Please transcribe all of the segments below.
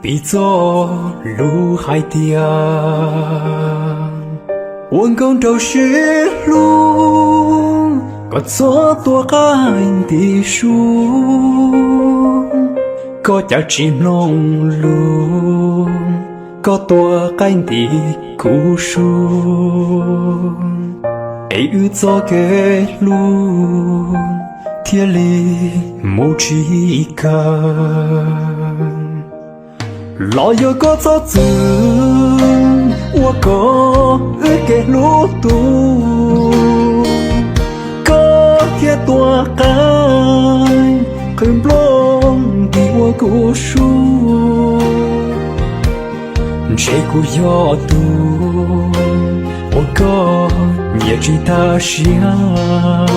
Piv txoj lus hais tias ua nkauj nraug sib hlub, koj txhob tua qaib nti su. Koj cas tsis mloog lus, koj tua qaib nti kuv su, es wb txoj kev hlub thiaj li mus tsis kawg. Los yog koj txhob txwv ua koj wb kev hlub tu, koj thiaj tua qaib qhwv nplooj nti ua kuv su. Ntshe kuv yog tus uas koj nyiam tsis tag siab,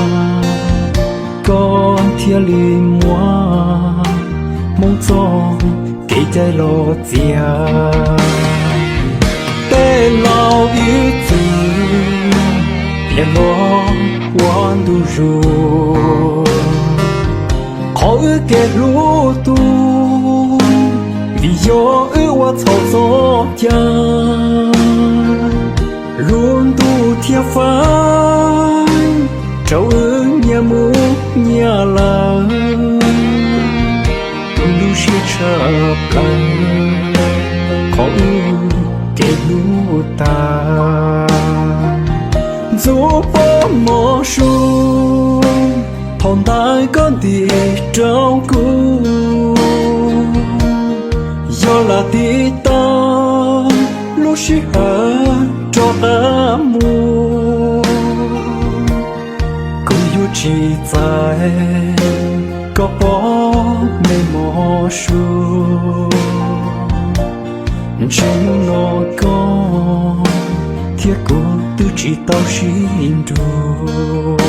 koj thiaj li muab Hmoob txoj kev cai los txiav. Tej laus ib txwm piav los ua ntu zus, qhov wb kev hlub tu, vim yog wb ua txhaum txoj cai. Lub ntuj thiaj faib rau wb nyias mus nyias lawm, tu lub siab tshaj plaws qhov wb kev hlub tas. Ntxub pob mov su, thaum ntawd koj ntim rau kuv, yog lam tiv tauj lub sij hawm rov qab mus, kuv yuav tsis txais koj pob me mov su. Ntshe hnub no koj thiab kuv twb tsis tau sib nrug.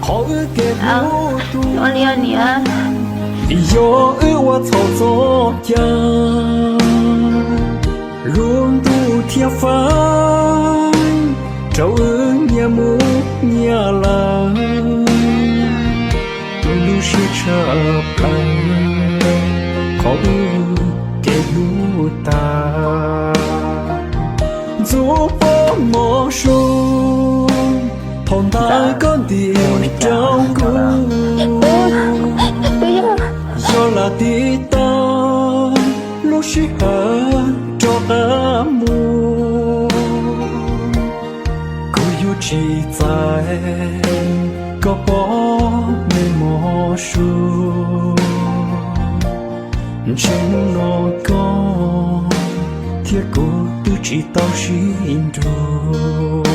Qhov wb kev hlub tu, vim yog wb ua txhaum txoj cai. Lub ntuj thiaj faib rau wb nyias mus nyias lawm, tu lub siab tshaj plaws qhov wb kev hlub tas. Ntxub pob mov su, thaum ntawd koj ntim rau kuv, yog lam tiv tauj lub sij hawm rov qab mus, kuv yuav tsis txais koj pob me mov su. Ntshe hnub no koj thiab kuv twb tsis tau sib nrug.